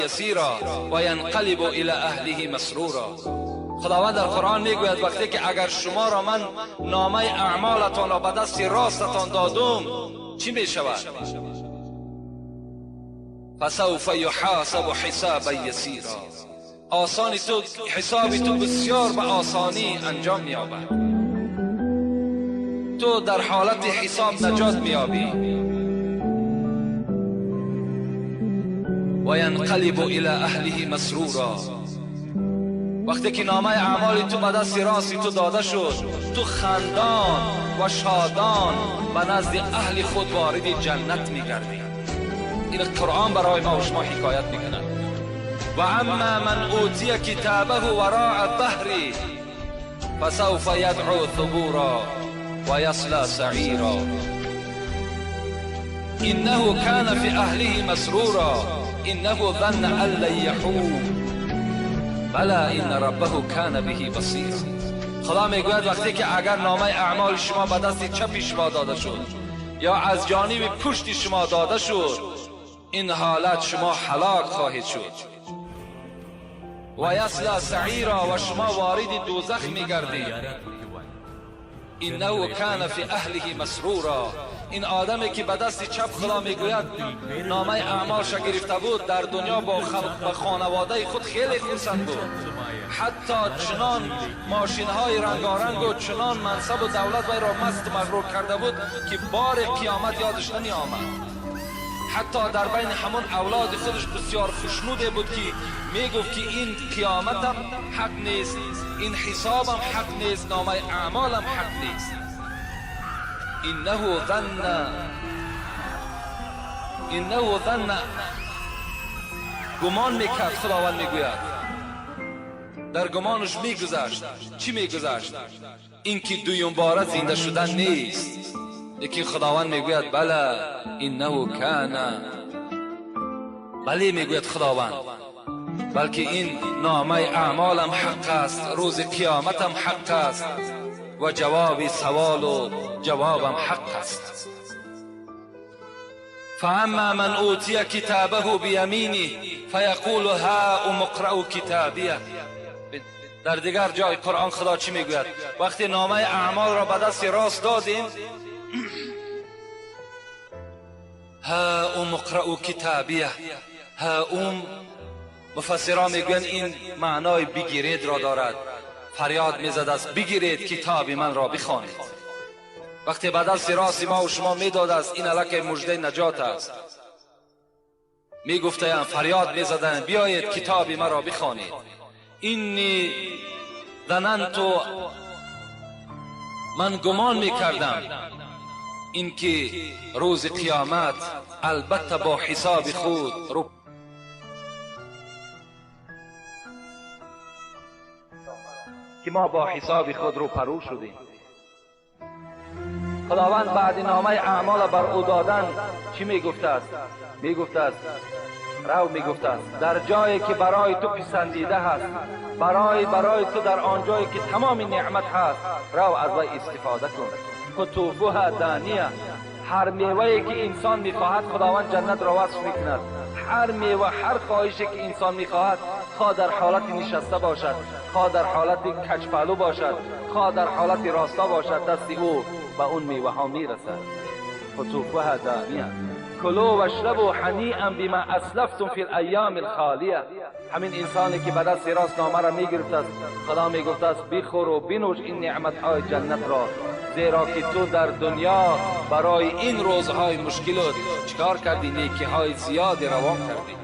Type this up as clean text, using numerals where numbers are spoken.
يسيرا وينقلب إلى أهله مسرورا. خداوند در قرآن میگوید وقتی که اگر شما را من نامه اعمالتان را به دست راستتان دادم چی میشود؟ فسوف یحاسب حسابا یسیرا. آسانی تو حسابی تو بسیار به آسانی انجام مییابد. تو در حالت حساب نجات مییابی. و ینقلب الى اهله مسرورا. وقتی که نامه اعمال تو به دست راستی تو داده شد، تو خندان و شادان به نزد اهل خود وارد جنت میگردی. این قرآن برای ما و شما حکایت میکند. و اما من اوتی کتابه وراء ظهری فسوف یدعو ثبورا و یصلی سعیرا انه کان فی اهله مسرورا انه ظن ان لن یحور بلی ان ربه کان به بصیرا. خدا میگوید وقتی که اگر نامه اعمال شما به دست چپ شما داده شد یا از جانب پشت شما داده شد، این حالت شما هلاک خواهید شد. و یصلی سعیرا، و شما وارد دوزخ میگردید. انه کان فی اهله مسرورا. این آدمی که به دست چپ خدا میگوید نامه اعمالش گرفته بود، در دنیا با خانواده خود خیلی خرسند بود. حتی چنان ماشین های رنگارنگ و چنان منصب و دولت وی را مست مغرور کرده بود که بار قیامت یادش نمی آمد. حتی در بین همون اولاد خودش بسیار خوشنوده بود که میگفت که این قیامتم حق نیست، این حسابم حق نیست، نامه اعمالم حق نیست. انه ظن، انه ظن، گمان میکرد. خداوند میگوید در گمانش میگذشت. چی میگذشت؟ اینکه دویم باره زنده شدن نیست. یکی خداوند میگوید بله انه کان، بله میگوید خداوند، بلکه این نامه اعمالم حق است، روز قیامتم حق است و جواب سوال و جوابم حق است. فاما من اوتی کتابه بیمینه فیقول هاؤم اقرأوا کتابیه. در دیگر جای قرآن خدا چی میگوید؟ وقتی نامه اعمال را به دست راست دادیم، هاؤم اقرأوا کتابیه. هاؤم مفسران میگویند این معنای بگیرید را دارد. فریاد میزد است بگیرید کتاب من را بخوانید. وقتی به دست راست ما و شما میداد است، این الک مژده نجات است. میگفتند، فریاد میزدند بیایید کتاب مرا بخوانید. اینی ظننت، من گمان میکردم اینکه روز قیامت البته با حساب خود رو که ما با حساب خود رو پرو شدیم. خداوند بعد نامه اعمال بر او دادن چی میگفته است؟ میگفته است رو، میگفته است در جایی که برای تو پسندیده هست، برای تو در آن جایی که تمام نعمت هست، رو از وی استفاده کن. قطوفها دانیه. هر میوه‌ای که انسان میخواهد خداوند جنت را وصف میکند. هر میوه، هر خواهشی که انسان میخواهد، خواه در حالت نشسته باشد، خواه در حالت کجپلو باشد، خواه در حالت راستا باشد، دست او به اون میوه ها میرسد. قطوفها دانیه. کلوا واشربوا هنیئا بما اسلفتم فی الایام الخالیه. همین انسانی که به دست راست نامه را میگرفت است، خدا میگفت است بخور و بنوش این نعمت های جنت را، زیرا که تو در دنیا برای این روزهای مشکلات چیکار کردی؟ نیکی های زیادی روان کردی.